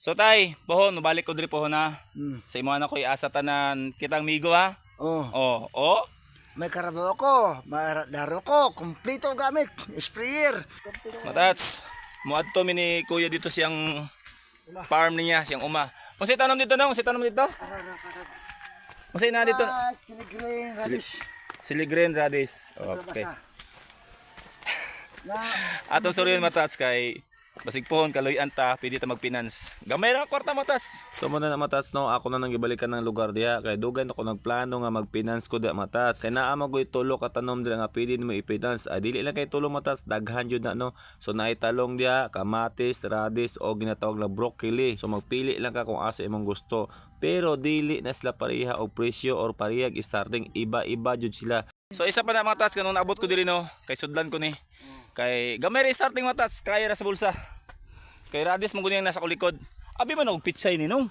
So tay, pohon, mabalik ko diri pohon ha. Sa imo na ko iasa tanan kitang migo ha. Oh, Oh, oh. May karabaw ko, may laro ko, kumpleto gamit, sprayer. Matats, muadto mi ni kuya dito siyang farm niya, siyang uma. Unsay tanom dito nong? Unsay tanom dito? Unsay na dito? Ah, chili green, radish. Sili green radish. Okay. Na, Atong suriyon, matats, kay basig pohon kaluy-an ta, pwede ta magpinance. Gamay ra ang kwarta, matats. So mo na na, matats, no, ako na nang gibalikan ng lugar diha kay dugay na ko nagplano nga magfinance ko diha, matats. Kay naa man ko'y tulo ka tanom dira nga pwede nimo i-finance. Ay, dili lang kay tulo, matats, daghan jud na, no. So naay talong diha, kamatis, radish o ginatawag na broccoli. So magpili lang ka kung asa imong gusto. Pero dili na sila pareha og presyo or parehag starting, iba-iba jud sila. So isa pa na, mga tats, kanong naabot ko diri no, kay sudlan ko ni. Kay gamay ra starting, matats, kaya ra sa bulsa. Kay radish mo guni ang nasa kulikod. Abi man og pitsay ni nong.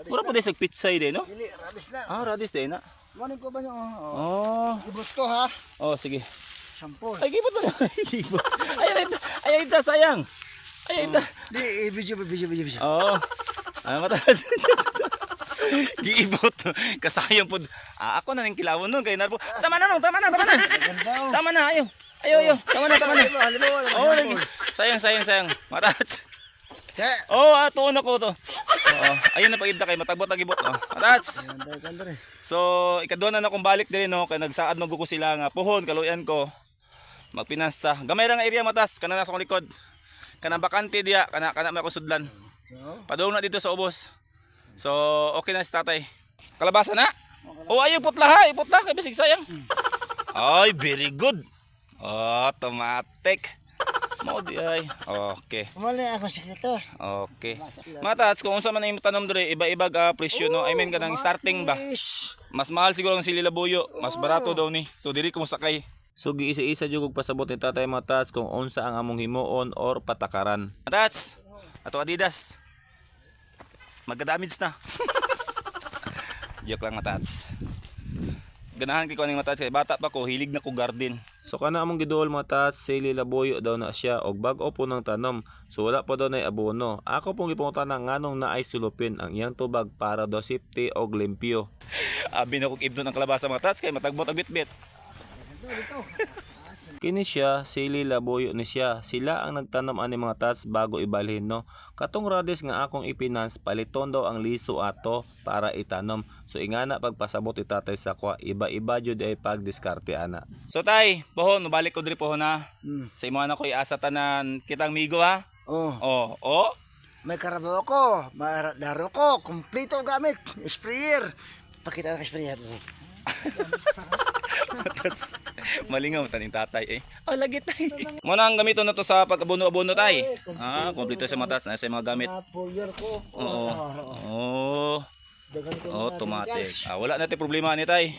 Mura po sa pitsay de no. Dili, radish na. Ah, radish de na. Morning ko ba niyo? Oh, Oh. Ibot ko ha. Oh, sige. Shampoo. Ay, gibot ba na? Gibot. Ay, ay, ay, ay, ita, sayang. Ay, ita. Di, eh, video, video, video, video. Oo. Ano matats? Giibot. Kasayang po. Ah, ako na ning kilawon nun. Kay narpo. Tama na nung, tama na, tama na. Ganda oh. Tama na, ayo. Ayo, ayo. Tama na, tama na. Halimbawa, halimbawa, Oh, lagi. Sayang, sayang, sayang. Matats. Kaya, Oh, tuon ako to. Oo. Ayun na pagibda kay matagbot agibot. Oh. Matats. ganda, ganda rin. So, ikaduha na akong balik diri no kay nagsaad man ko sila nga pohon kaluyan ko. Magpinasta. Gamay ra nga area, matas, kana nasa akong likod. Kana bakante diya, kana kana may akong sudlan. Oo. Padung na dito sa ubos. So, okay na si tatay. Kalabasa na. Oh, ayaw putla ha, iputla kay bisig sayang. Ay, very good. Oh, automatic. Mao di ay. Okay. Umali ako sikreto. Okay. Matats, kung unsa man ang imong tanom diri, iba-iba presyo no. I mean kanang starting ba? Kamatis. Mas mahal siguro ang sili labuyo, mas barato daw ni. So diri ko mosakay. So giisa-isa jud og pasabot ni tatay, matats, kung unsa ang among himuon or patakaran. Matats, ato Adidas. Magka-damage na. Joke lang, matats. Ganahan kay ko aning matats kay bata pa ko, hilig na ko garden. So kana among giduol, mga tats, sili labuyo daw na siya og bag-o po ng tanom. So wala pa daw nay abono. Ako pong gipangutana nganong naay sulupin ang iyang tubag para daw safety og limpyo. Abi na kog ibnon ang kalabasa, mga tats, kay matagbot ang bitbit. Kini siya, sili labuyo ni siya. Sila ang nagtanom ani, mga tats, bago ibalhin no. Katong radish nga akong ipinans, paliton daw ang liso ato para itanom. So ingana pagpasabot itatay sa kwa, iba-iba jud ay pagdiskarte ana. So tay, pohon, mabalik ko diri pohon ha. Sa imo na ko iasa tanan kitang migo ha. Oh, Oh, oh. may karabaw ko, may laro ko, kumpleto gamit, sprayer. Pakita ng sprayer. Matats. Malingaw taning tatay eh. Oh, lagi tay. Mo na ang gamiton na to sa pag-abono-abono, tay. Ah, kompleto sa matats na sa mga gamit. Mga folder ko. Oo. Oo. Dagan ko Oh, mga automatic. bigas. Ah, wala natin problema ni tay.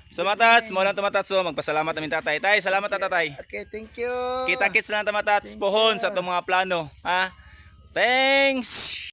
So matats, mo lang tumatats so magpasalamat namin tatay. Tay, salamat ta, tatay. Okay, thank you. Kita-kits lang tamatats pohon sa itong mga plano, ha? Thanks.